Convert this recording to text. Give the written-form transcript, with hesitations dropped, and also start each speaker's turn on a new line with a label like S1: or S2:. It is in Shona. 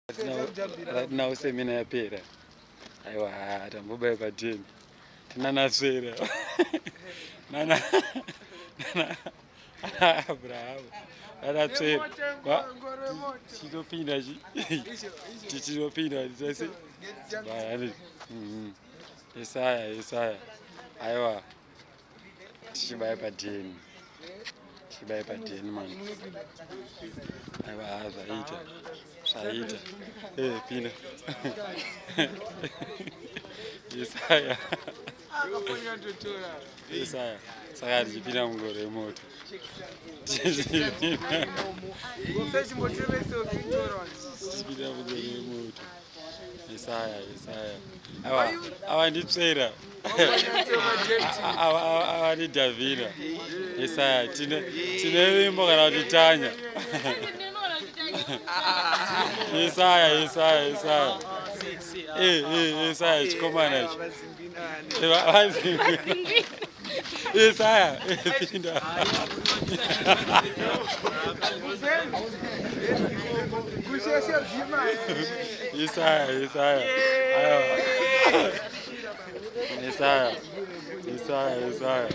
S1: Right now semina yapera. Aiwa, tambobaya pateni. Tinanaswera. Nana nana Abraham. Nana tswera. Tichitopinda chi. Tichitopinda tese. Baya. Isaya, Isaya. Aiwa. Tichibaya pateni. Tichibaya pateni mani. Aiwa, zvaita. Zvaita. Eh, pinda. Isaya. Isaya. Saka tichipinda mungoro yemoto. Tichipinda mungoro yemoto. Isaya, Isaya. Awa, awa nditsvera. Awa awa ndidhavhira. Isaya, tine tine vimbo kana kuti tanya. Isaya, Isaya, Isaya. Eh, eh, Isaya chikomana ichi. Vazingwi. Isaya, pinda. Isaya, Isaya. Aiwa. Isaya. Isaya, Isaya.